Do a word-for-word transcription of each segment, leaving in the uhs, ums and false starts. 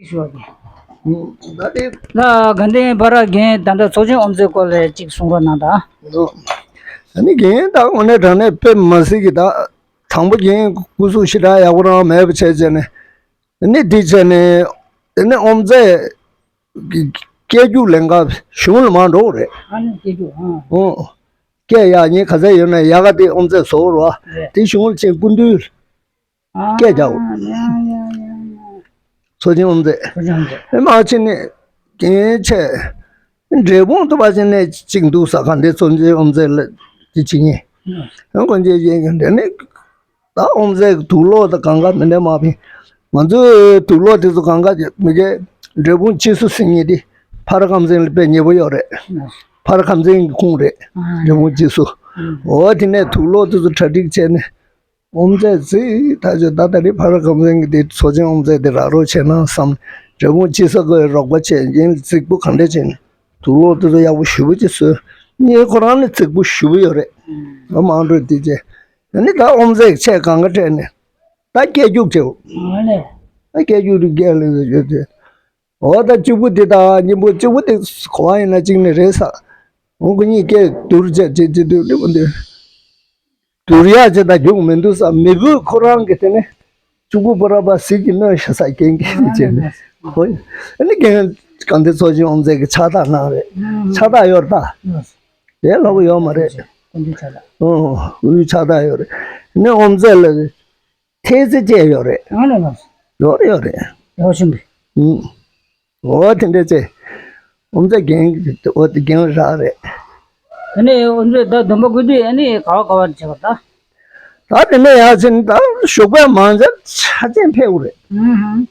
ཞུ་བ་གི། ད་དེ། ལ་དགའ་ལྡན་བྷ་ར་རྒན་ད་ལྟ་ཚོགས་ཆེན་དབུ་མཛད་སྐོར་ལ་ཅིག་གསུང་རོགས་གནང་དང་། ཨ་ནི་རྒན་ད་དངོས་གནས་དྲང་གནས་དཔེ་མ་སྲིད་ཀྱི་ད། དང་པོ་རྒན་སྐུ་གཟུགས་ཞེ་དྲག་ཡག་པོ་རང་མེད་པ་བྱས་བྱས་ནས། ཨ་ནི་འདི་བྱས་ནས། ཨ་ནི་དབུ་མཛད་ཀྱི་སྐད་རྒྱུགས་ལེན་ག་གཞུང་ལ་མར་འགྲོ་དགོས་རེད། ཨ་ནི་སྐད་རྒྱུགས་ཨང་། ཨོ། སྐད་ཡག་ཉེས་ག་ཚད་ཡོད་ན་ཡག་ག་དེ་དབུ་མཛད་བཟོ་དགོས་རེད་བ། རེད། དེ་གཞུང་ལ་ཕྱིན་སྐུ་མདུན། སྐད་རྒྱག་དགོས། ཨ་ཡ་ཡ་ཡ། ཚོགས་ཆེན་དབུ་མཛད། ཚོགས་ཆེན་དབུ་མཛད། ཨེ་མ་ཕྱིན་ནས་རྒན་ཆེ། འབྲས་སྤུངས་དུ་བ་ཕྱིན་ནས་གཅིག་འདུག་ས་ག་འདྲའི་ཚོགས་ཆེན་དབུ་མཛད་ལ་དེ་གཅིག་ཡིན། ཨ་ཁོང་ཚོས་ཡིན་གྱི་འདྲ་ནས། ད་དབུ་མཛད་ཀྱི་དུག་སློག་དང་གང་ག་མི་འདྲ་མ་ཕིན། ང་ཚོའི་དུག་སློག་དེ་ཚོ་གང་ག་མི་གའི་འབྲས་སྤུངས་སྤྱི་སོ་ཟིན་ངེས་དེ་ཕ་ར་ཁམས་ཚན་ལ་དཔེ་ཉེ་པོ་ཡོད་རེད། ཕ་ར་ཁམས་ཚན་གྱི་ཁོངས་རེད། འབྲས་སྤུངས་སྤྱི་སོ། འོ་དེ་ནས་དུག་སློག་དེ་ཚོ་གྲ་སྒྲིག་བྱས་ནས་དབུ་མཛད་ཚིག་ད་ཆོས་ད་ད་རེས་ཕ་ར་ཁམས་ཚན་གྱི་དེ་ཚོགས་ཆེན་དབུ་མཛད་དེ་རག་རོགས་བྱས་ན་བསམ། འབྲས་སྤུངས་སྤྱི་སོ་གི་རོགས་པ་བྱས་ཡིན་རྫིག་པོ་གང་འདྲ་བྱས་ནས་དུག་སློག་དེ་ཚོ་ཡག་པོ་ཞུ་བོ་ཅིག་བཟོས། ངས་ཁོ་རང་ནས་རྫིག་པོ་ཞུ་བོ་ཡོད་རེད། ཨ་མང་འགྲོ་དེ་བྱས། ཨ་ནི་ད་དབུ་མཛད་ཆས་གང་ག་སྤྲད་ནས་ད་སྐད་རྒྱུགས་བྱེད། ཨ་ནི། ད་སྐད་རྒྱུགས་དེ་སྐད་ལ་ཡོད་དེ། འོ་ད་གཅིག་པུ་འདི་དང་གཉིས་པོ་གཅིག་པུ་འདི་གོ་བ་ཡིན་ན་གཅིག་ནི་རེད་ས། འོ་ཁོ་གཉིས་སྐད་བསྡུར་བྱས་བྱེད་ཀྱི་འདུག་འདི་པོ་འདི། བསྡུར་ཡག་ཅིག་ད་རྒྱུགས་མི་འདུག་ས་མི་བུ་ཁོ་རང་གི་དེ་ནི་གཅིག་པུ་པོ་ར་པ་ཟིག་གི་གནོད་ཤ་ས་རྐྱེན་གྱིས་བྱས་ནས། ཧོ། ཨ་ནི་རྒན་གང་དེ་ཚོགས་ཆེན་དབུ་མཛད་ཀྱི་ཕྱག་རྟགས་གནང་རེད། ཕྱག་རྟགས་ཡོད་རེད་ད། དེ་ལྷག་པོ་ཡོད་མ་རེད། ཨོ། ཕྱག་རྟགས་ཡོད་རེད། ཨ་ནི་དབུ་མཛད་ལ། ཐེལ་ཙེ་བཅས་ཡོད་རེད། ཨ་ལ་ལ། ཡོད་རེད་ཡོད་རེད། ཡོད་ཤིང་གི། ཨུམ། འོ་དེ་འདྲ་བཅས། ཨོམ་ཙེ་རྒན་འོ་དེ་རྒན་རག་རེད། དེ་ནས་ཨོམ་ཙེ་ད་སྡོམ་པ་བསྐུལ་དུས་ཨ་ནི་ག་བ་ག་བ་བྱེད་པ་ད། ད་དེ་ནས་ཡར་ཕྱིན་ད་ཞོགས་པ་མང་ཙམ་ཆ་ཅན་ཕེབས་རེད། ཨུམ་ཧུམ།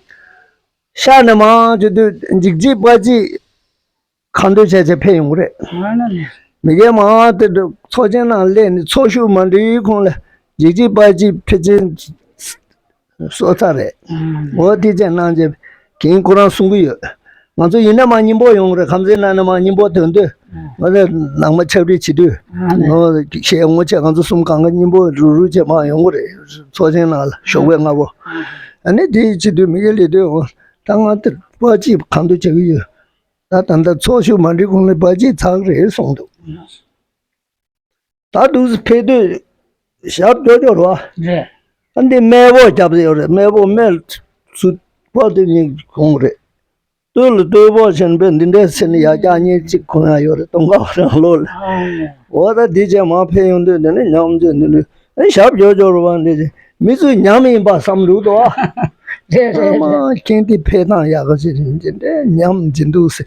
ཤར་ནས་མང་ཆེ་དུས་འཇིགས་བྱེད་དཔའ་བྱེད། ཁ་འདོན་བྱས་བྱས་ཕེབས་ཡོང་གི་རེད། ང་ལ་ནི། མི་སྒེར་མང་དེ་འདྲ་ཚོགས་ཆེན་ནང་སླེབས་ནས་ཚོགས་ཞུགས་མ་འགྲིག་གོང་ལ་འཇིགས་བྱེད་དཔའ་བྱེད་ཕལ་ཆེར་གསོ་ཚར་རེད། ཨང་། འོ་དེ་བྱས་གནང་རྗེས་རྒན་ཁོ་རང་གསུང་གི་ཡོད། ང་ཚོ་ཡིན་ན་མ་སྙིང་པོ་ཡོང་གི་རེད། ཁམས་ཚན་ནང་ནས་མ་སྙིང་པོ་དོན་དུས་ང་ཚོ་ནང་མ་ཆབ་རིལ་བྱེད་དུས་ཨང་། ངོ་ཤེས་ངོ་ཆེ་ང་ཚོ་གསུམ་གང་ག་སྙིང་པོ་རུ་རུ་བྱས་མ་ཡོང་གི་རེད། ཚོགས་ཆེན་ནང་ལ་ཞོགས་པའི་སྔ་པོ། ཨང་། ཨ་ནི་དེ་བྱེད་དུས་མི་སྒེར་སླེབས་དུས་འོ་ད་ང་དེ་དཔའ་བྱེད་གང་དུ་བྱེད་ཀྱི་ཡོད། ད་ད་ལྟ་ཚོགས་ཞུགས་མ་འགྲིག་གོང་ལ་དཔའ་བྱེད་ཚར་རེད་གསུངས་འདུག་ད་འདུག་སེ་ཕེབས་དུས་ཞབས་སྐྱོ་སྐྱོ་རེད་བ། རེད། ཨ་འདི་སྨལ་པོ་རྒྱབ་ཡོད་རེད། སྨལ་པོ་སྨལ་ཚུ་པོ་དེ་གཉིས་གོང་རེད། སྟོད་ལ་སྟོད་པོ་ཆེན་པོས་འདི་འདྲའི་ཚེ་ནི་ཡར་རྒྱག་ཉེས་གཅིག་གོང་ཡང་ཡོད་རེད། སྟོང་ཁ་རང་ལོ་ལ། ཨ་ནི། འོ་ད་འདི་བྱས་མ་ཕེབས་ཡོང་དུས་འདི་ནི་ཉམས་ཆེ་འདི་ནི་ཨ་ཞབས་སྐྱོ་སྐྱོ་རེད་བ། འདི་མི་ཚོས་ཉམས་ཡིན་པ་བསམ་འདུག་དོ། རེད་རེད་རེད། ཨ་མ་ཁྱེད་འདི་ཕེབས་སྟངས་ཡག་ག་ཅིག་རེད། འདི་འདྲའི་ཉམས་ཅི་འདུག་ཟེར།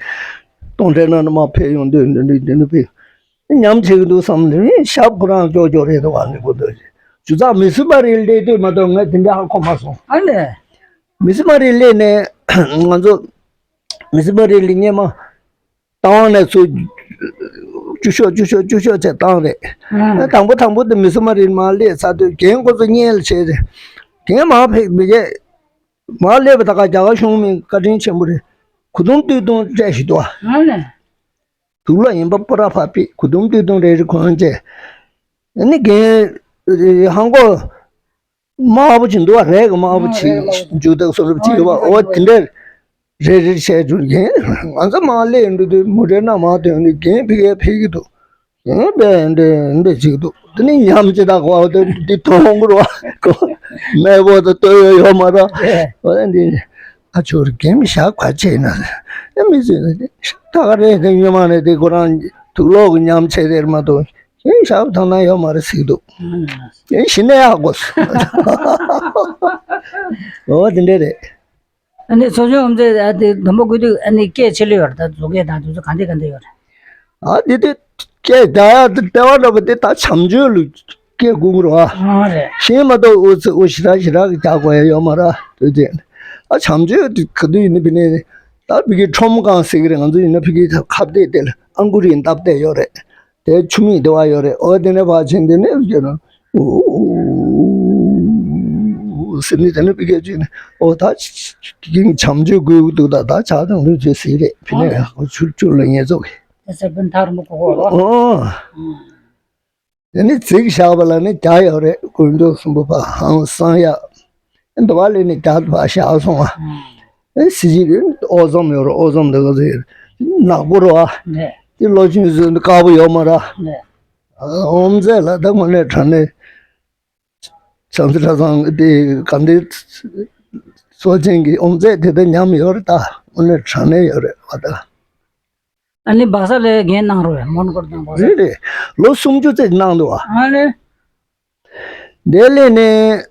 གཏོང་འདྲེ་ན་ནི་མ་ཕེབས་ཡོང་དུས་འདི་འདྲ་འདི་འདྲ་ཕེབས། ཉམས་ཆེ་གི་འདུག་བསམ་ནས་ཞབས་ཁོ་རང་སྐྱོ་སྐྱོ་རེད་འདུག་བ། འདི་གོ་འདུག་ཇུ་ཚགས་མི་སྲིད་པ་རེད་ལས་དུས་མ་གཏོགས་ངས་དེ་འདྲ་ཧ་གོ་མ་སོང་། ཨ་ནི། མི་སྲིད་པ་རེད་ལས་ནས་ང་ཚོ་མི་སྲིད་པ་རེད་ལས་སྙེ་མ་བཏང་བ་ནས་ཚུར་བཅུ་ཤོག་བཅུ་ཤོག་བཅུ་ཤོག་བྱས་བཏང་རེད། ཨ་དང་པོ་དང་པོ་དེ་མི་སྲིད་པ་རེད་མ་སླེབས་ཚར་དུས་རྒན་ཁོ་ཚོ་བརྙན་ལ་བྱས་རེད། རྒན་མ་ཕེབས་མི་རྒན་མ་སླེབས་པ་ད་ག་རྒྱ་གར་གཞུང་མི་བཀའ་དྲིན་ཆེན་པོ་རེད། གོ་དུང་སྟོད་དུང་སྤྲད་ཞིག་འདུག་བ། ཨ་ནི། དུག་ལོག་ཡིན་པ་པོ་ར་ཕ་པི་གོ་དུང་སྟོད་དུང་རེ་རེ་གོན་བྱས། ཨ་ནི་རྒན་ཧང་གོ། དམར་པོ་ཅིག་འདུག་བ། རས་ཀྱི་དམར་པོ་ཅིག་འཇུ་དག་སོ་རུབ་ཅིག་ཡོད་པ། འོ་དེ་འདྲ་རེ་རེ་བྱས་འཇུ་རྒན་ང་ཚོ་མ་སླེབས་འགྲོ་དུས་མུ་འབྲེལ་ན་མ་ཐོན་ནས་རྒན་ཕི་གའི་ཕེབས་ཀྱི་འདུག་རྒན་པས་འདྲེ་འདྲེ་ཅིག་འདུག་དེ་ནི་ཉམས་ཅི་དག་བ་དེ་འདི་མཐོང་གི་རེད་བ། ཁོ་སྨལ་པོ་དང་སྟོད་ཡོད་ཡོད་མ་རེད། འོ་འདི་ཨ་ཆོ་རྒན་ཞག་ག་ཆེ་ན་ཨ་མི་ཚོས་ད་ག་རེ་དེ་ཉོ་མ་རེད། དེ་ཁོ་རང་དུག་ལོག་གི་ཉམས་ཆེ་དེར་མ་གཏོགས། ཨེ་ཞག་ཐང་ན་ཡོད་མ་རེད་ཟེར་གྱི་འདུག་ཨེ་གཞི་ནས་ཡག་དགོས། འོ་དེ་འདྲས་རེད། ཨ་ནི་ཚོགས་ཆུང་དབུ་མཛད་ཨ་དེ་སྡོམ་པ་བསྐུལ་དུས་ཨ་ནི་སྐད་ཆེ་ལོས་ཡོད་རེད། ད་མཛུབ་སྐད་དང་དེ་ཚོ་ག་འདྲས་ག་འདྲས་ཡོད་རེད། ཨ་དེ་དེ་སྐད་རྒྱག་ཡག་དེ་ལྟེ་བ་འདྲ་པོ་དེ་ད་བྱམས་ཆོས་ལ་སྐད་སྒུག་རོགས་ཨ། ཨ་རེད། གཞན་མ་གཏོགས་འུ་ཚོ་འུ་ཞེ་དྲག་ཞེ་དྲག་གི་རྒྱག་དགོས་ཡ་ཡོད་མ་རེད། དེ་དེ་ཨ་བྱམས་ཆོས་དེ་ག་དུས་ཡིན་ན་བི་ནས་ད་བི་གི་ཁྲོམ་ཁང་ཟེར་གི་རེད། ང་ཚོ་ཡིན་ན་བི་གི་ཁ་བརྡས་དེ་ལ་ཨང་ཀུ་རིས་བཏབ་བསྡད་ཡོད་རེད། དེ་ཆུ་མིག་དེ་བ་ཡོད་རེད། འོ་དེ་ནས་ཕར་ཕྱིན་དེ་ནས་ཡོད་ན་འུ་ཟེར་ནས་དེ་ནས་ཕི་གས་བྱས་ནས་འོ་ད་ཀིང་བྱམས་ཆོས་དགོས་ཀྱི་འདུག་ད་ད་ཆགས་སྡང་ལོས་བྱེད་ཟེར་རེད། ཕི་ནས་ཡག་པོ་ཆུར་ཆུར་ལ་ངེས་ཚོགས་ཀྱི། དེ་ས་བུན་ཐར་མོ་གོ་གོ་རོ། ཨོ། དེ་ནས་ཚིག་བཞག་པ་ལ་ནི་རྒྱ་ཡོད་རེད། དཀོན་མཆོག་གསུམ་པོ་ཕ་ཧང་སང་ཡ། འདི་བ་ལས་ནི་རྒྱ་ཕ་བཞག་སོང་བ། ཨེ་སྲིད་སྤྱི་དེ་ཨོ་ཙམ་ཡོད་རེད། ཨོ་ཙམ་དེ་ག་ཚོད་ཡོད་རེད། ནག་པོ་རེད་བ། ནས། དེ་ལོ་ཆུང་ཚོས་དཀར་པོ་ཡོད་མ་རེད། ནས། ཨོམ་ཚེ་ལ་ད་དངོས་གནས་དྲང་གནས། བྱང་རྩེ་གྲྭ་ཚང་དེ་དགའ་ལྡན་སྲོལ་ཆེན་གྱི་ཨོམ་ཚེ་དེ་ད་ཉམས་ཡོད་རེད། ད་དངོས་གནས་དྲང་གནས་ཡོད་རེད་བ་ད། ཨ་ནི་སྦག་ས་ལ་རྒན་གནང་རོགས། མོན་གྷོ་དང་སྦག་ས། རེད་རེད། ལོ་སུམ་ཅུ་ཙམ་གནང་འདུག་བ། ཨ་ནི། དེ་ལས་ནས་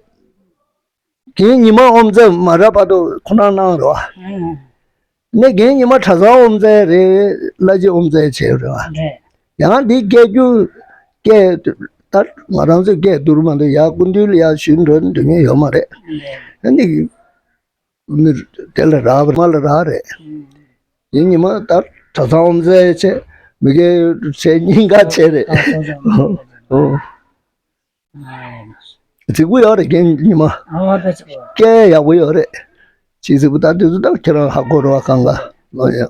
རྒན་ཉི་མ་ཨོམ་ཚེ་མ་རག་བར་དུ་ཁོ་རང་གནང་རོགས། ཨ་ནི་རྒན་ཉི་མ་གྲྭ་ཚང་ཨོམ་ཚེ་རེད། བླ་སྤྱི་ཨོམ་ཚེ་བྱས་རེད་བ། རེད། ཡང་འདི་སྐད་སྒྱུར་སྐད་ད་ང་རང་ཚོའི་སྐད་བསྡུར་མ་འདུག་ཡ་སྐུ་མདུན་ལ་ཡ་ཞུས་འགྲོ་འདོད་མཁན་ཡོད་མ་རེད། རེད། ཨ་ནི། མི་དེ་ལ་རག་པ་མ་ལ་རག་རེད། ཨུམ། ཡིན་ཉི་མ་ད་གྲྭ་ཚང་ཨོམ་ཚེ་བྱས། མི་སྐད་བྱས་སྙིང་ག་བྱས་རེད། ཨ་ཨོ། ཨ་རྫིག་པོ་ཡོད་རེད་རྒན་ཉི་མ། ཨ་བ་ད་ཅིག་སྐད་ཡག་པོ་ཡོད་རེད། ཅི་རྫིག་པོ་ད་དུས་སུ་ད་ཁྱེད་རང་ཧ་གོ་རེད་བ་གང་ག་ལོ་ཡ།